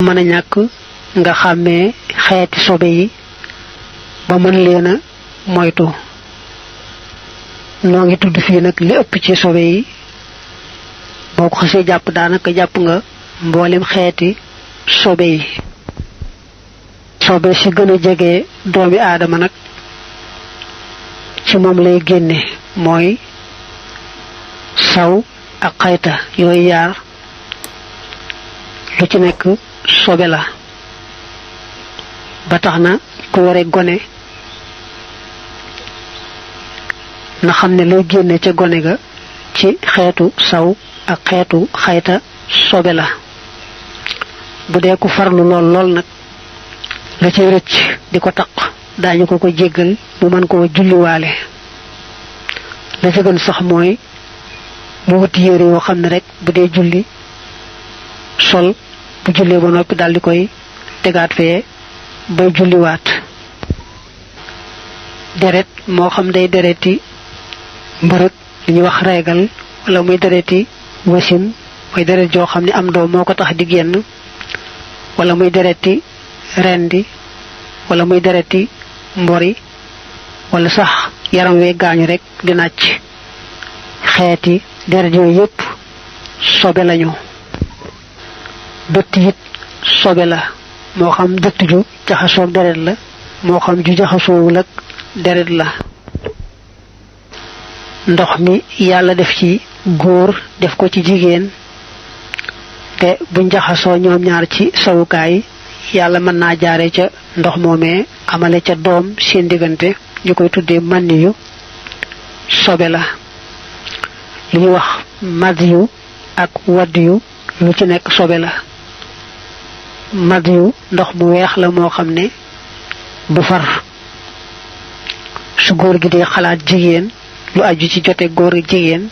mën a ñàkk nga xàmmee xeeti sobe yi ba mën leen a moytu. noo ngi tudd fii nag li ëpp ci sobe yi boo ko xasee jàpp daanaka jàpp nga mboolem xeeti sobe yi. sobe si gën a jege doomi aadama nag ci moom lay génne mooy saw ak xayta yooyu yaar lu ci nekk sobe la. ba tax na ku yore gone na xam ne lay génne ca gone ga ci xeetu saw ak xeetu xayta sobe la. bu dee ku farlu lool nag la ci rëcc di ko taq daañu ko jéggal mu mën koo julliwaale. la ca gën sax mooy mu wuti yére yoo xam ne rek bu dee julli sol bu jullee ba noppi daal di koy tegaat fee bay julliwaat. deret moo xam day dereti mbërëg li ñuy wax reegal wala muy dereti wasin mooy deret joo xam ne am doom moo ko tax di génn wala muy dereti rendi wala muy dereti mbori wala sax yaram wee gaañu rek di nàcc xeeti deret yooyu yépp sobe lañu. dëtt it sobe la moo xam dëtt ju jaxasoog deret la moo xam ju jaxasoowul ak deret la. ndox mi yàlla def ci góor def ko ci jigéen te buñ jaxasoo ñoom ñaar ci sawukaay yàlla mën naa jaare ca ndox moomee amale ca doom seen diggante ñu koy tuddee mànniyu sobe la. li ñuy wax madiyu ak waddiyu lu ci nekk sobe la. madiyu ndox mu weex la moo xam ne du far. su góor gi di xalaat jigéen lu aju ci jote góor ak jigéen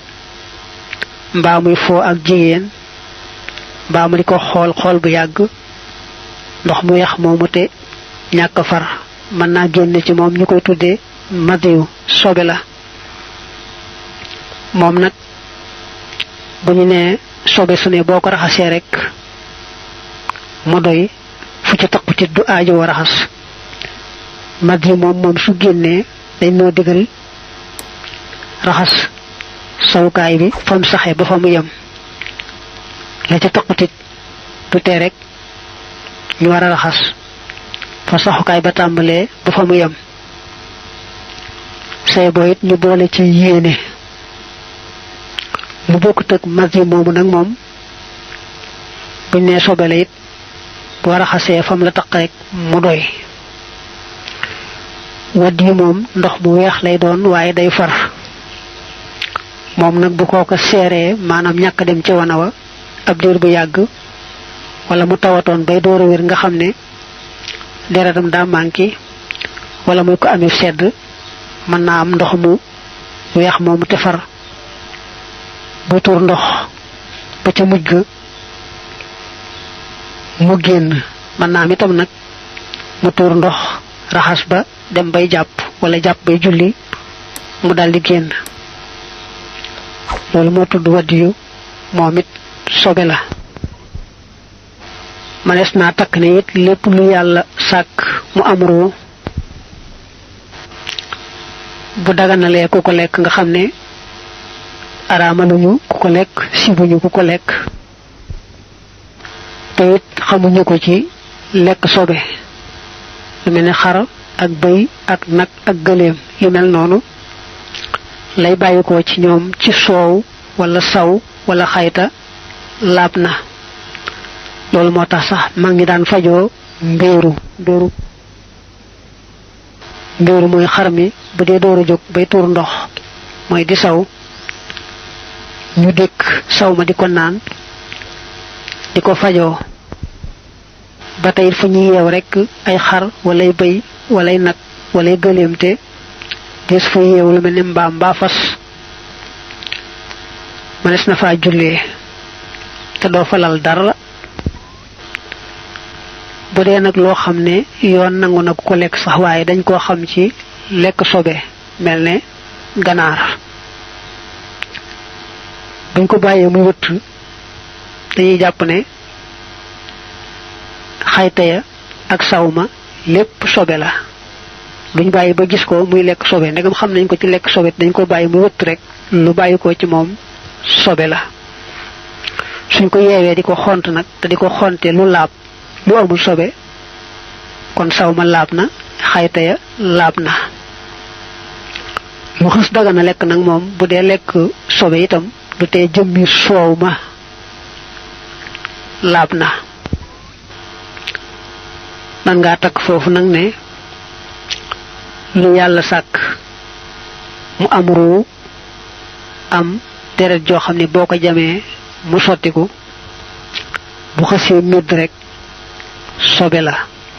mbaa muy foo ak jigéen mbaa mu di ko xool bu yàgg ndox mu weex moomu te ñàkk far mën naa génn ci moom ñu koy tuddee madiyu sobe la. moom nag bu ñu nee sobe su ne boo ko raxasee rek mu doy fu ca taqut it du aajowoo raxas. madiyu moom su génnee dañ noo digal raxas sawukaay bi fa mu saxee ba fa mu yem. la ca taqutit du tee rek ñu war a raxas fa saxukaay ba tàmbalee ba fa mu yem. say boo it ñu boole ci yéene. lu bokkut ak madiyu moomu nag moom buñ nee sobe la it boo raxasee fam la taq rek mu doy. waddiyu moom ndox mu weex lay doon waaye day far. moom nag bu kooka seeree maanaam ñàkk dem ci wana wa ab diir bu yàgg wala mu tawatoon bay door a wér nga xam ne deretam daa manqué wala muy ko amee sedd mën naa am ndox mu weex moomu te far bu tuur ndox ba ca mujj ga mu génn. mën naa am itam nag mu tuur ndox raxas ba dem bay jàpp wala jàpp bay julli mu daldi génn. loolu moo tudd waddiyu moom it sobe la. manees naa takk ne it lépp lu yàlla sàkk mu am ruu bu daganalee ku ko lekk nga xam ne araamaluñu ku ko lekk sibuñu ku ko lekk te it xamuñu ko ci lekk sobe lu mel ne xar ak bëy ak nag ak gëléem yu mel noonu lay bàyyikoo ci ñoom ci soow wala saw wala xayta laab na. loolu moo tax sax mag ñi daan fajoo mbéeru mooy xar mi bu dee door a jóg bay tuur ndox mooy di saw ñu dékk saw ma di ko naan di ko fajoo. ba tey fu ñuy yeew rekk ay xar walay bëy walay nag walay gëléem te des fa yeew lu mel ne mbaam mbaa fas mënees na faa jullee te doo fa lal dara. bu dee nag loo xam ne yoon nangu na ku ko lekk sax waaye dañ koo xam ci lekk sobe mel ne ganaar buñ ko bàyyee muy wëtt dañuy jàpp ne xayta ya ak sawma lépp sobe la duñ bàyyi ba gis ko muy lekk sobe ndegam xam nañ ko ci lekk sobe dañ ko bàyyi muy wëtt rek lu bàyyi ko ci moom sobe la suñ ko yeewee di ko xont nag te di ko xonte lu laab lu amul sobe kon sawma laab na xayta ya laab na lu xës daga na lekk nag moom bu dee lekk sobe itam du tee jëmmi soow ma laab na man ngaa takk foofu nag ne lu yàlla sàkk mu am ruu am deret joo xam ne boo ko jamee mu sottiku bu xësee médd rek sobe la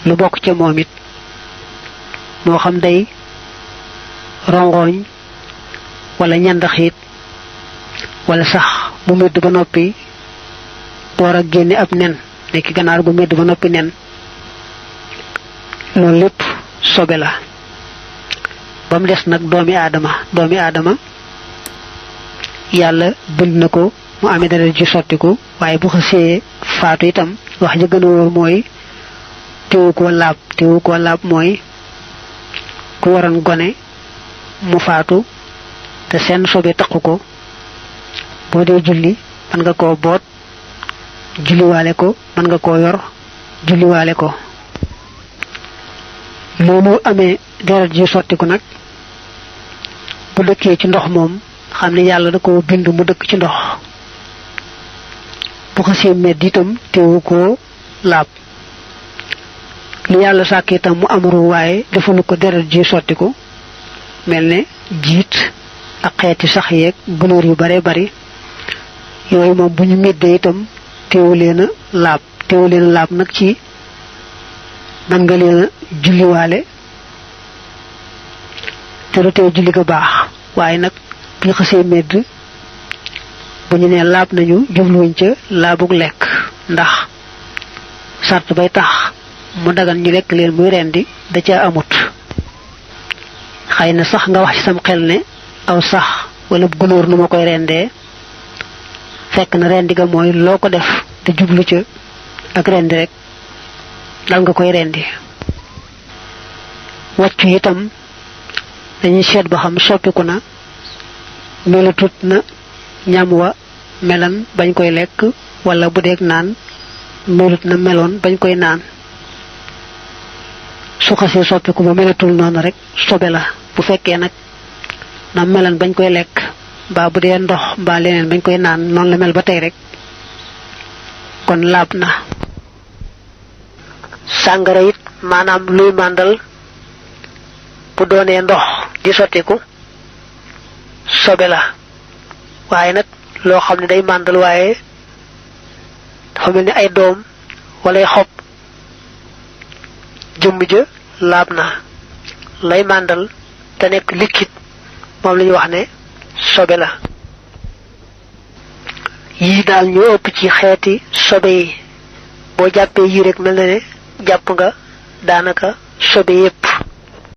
lu bokk ca moom it moo xam day rongoñ wala ñandaxiit wala sax mu médd ba noppi door a génne ab nen nekk ganaar gu médd ba noppi nen loolu lépp sobe la ba mu des nag doomi aadama yàlla bind na ko mu amee deret ji sottiku waaye bu xasee faatu itam wax ja gën a wóor mooy teewu koo laab mooy ku waroon gone mu faatu te seen sobe taqu ko boo dee julli mën nga koo boot julliwaale ko mën nga koo yor julliwaale ko loolu amee deret ji sottiku nag bu dëkkee ci ndox moom xam ne yàlla da ko bind mu dëkk ci ndox bu xasee medd itam teewu koo laab lu yàlla sàkk itam mu amaru waaye defalu ko deret ji sottiku mel ne jiit ak xeeti sax yeeg gunóor yu bare bari yooyu moom bu ñu meddee itam teewu leen a laab nag ci man nga leen a julliwaale te du tee julli ga baax waaye nag bu ñu xasee medd bu ñu nee laab nañu jubluwuñ ca laabug lekk ndax sart bay tax mu dagan ñu lekk leen muy rendi da ca amut xëy na sax nga wax ci sam xel ne aw sax wala gunóor nu ma koy rendee fekk na rendi ga mooy loo ko def te jublu ca ak rendi rek dal nga koy rendi wàccu itam dañuy seet ba xam soppiku na melatut na ñam wa melan bañ koy lekk wala bu deeg naan melut na meloon bañ koy naan su xasee soppiku ba melatul noonu rek sobe la bu fekkee nag na melan bañ koy lekk mbaa bu dee ndox mbaa leneen bañ koy naan noonu la mel ba tey rek kon laab na sàngara it maanaam luy màndal bu doonee ndox di sottiku sobe la waaye nag loo xam ne day màndal waaye dafa mel ni ay doom wala ay xob jëmm ja laab na lay màndal te nekk liquide moom la ñuy wax ne sobe la yii daal ñoo ëpp ci xeeti sobe yi boo jàppee yii rek mel na ne jàpp nga daanaka sobe yépp